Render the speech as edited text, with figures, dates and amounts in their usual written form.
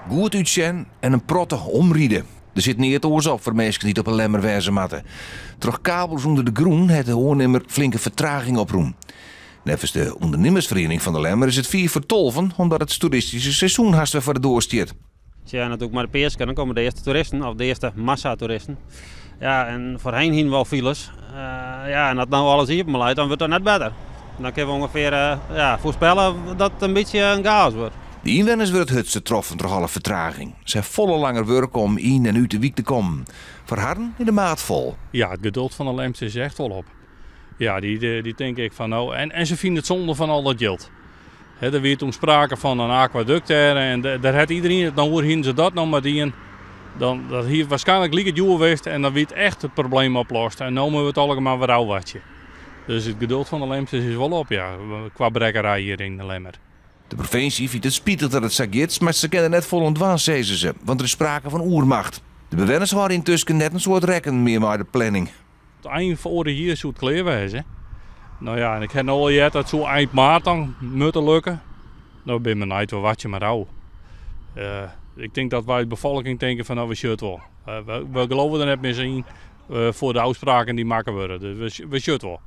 Goed útsjen en in protte omride. Der sit neat oars op foar minsken dy't op 'e Lemmer wêze moatte. Troch kabels ûnder de grûn hat de oannimmer flinke fertraging oprûn. Neffens de ûndernimmersferiening fan de Lemmer is it fiif foar tolven omdat it toeristyske seizoen hast wer foar de doar stiet. Tsja, natuerlik mei de Peaske, dan komme de earste toeristen, of de earste massatoeristen. Ja, en foarhinne hiene we al files. Ja, en as no alles iepen leit, dan wurdt dat net better. Dan kinne we ûngefear ja, foarspelle dat it in bytsje in chaos wurdt. De ynwenners wurde it hurdste troffen troch alle fertraging. Se ha folle langer wurk om yn en út de wyk te kommen. Foar harren is de maat fol. Ja, it geduld fan de Lemsters is echt wol op. Ja, dy tinke ek fan no, en se fine it sonde fan al dat jild. Der wie toen sprake fan in akwadukt dêr en dêr hat iderien it no oer. Hienen se dat no mar dien, dan dat hie waarskynlik like djoer west en dan wie it echt it probleem oplost. En no moatte we it allegear mar wer ôfwachtsje. Dus it geduld fan de Lemsters is wol op, ja, kwa brekkerij hjir yn de Lemmer. De provinsje fynt it spitich dat it sa giet, mar se kinne der net folle oan dwaan, sizze se, want der is sprake fan oermacht. De bewenners hâlde yntusken net in soad rekken mear mei de planning. It ein foarich jier soe it klear wêze. No ja, en ik ha no al heard dat soe ein maart dan moatte lukke. No bin benijd, we wachtsje mar ôf. Ik tink dat wy as befolking tinke fan no we sjogge it wol. We gelove der net mear sa yn foar de ôfspraken dy't makke wurde. Dus we sjogge it wol.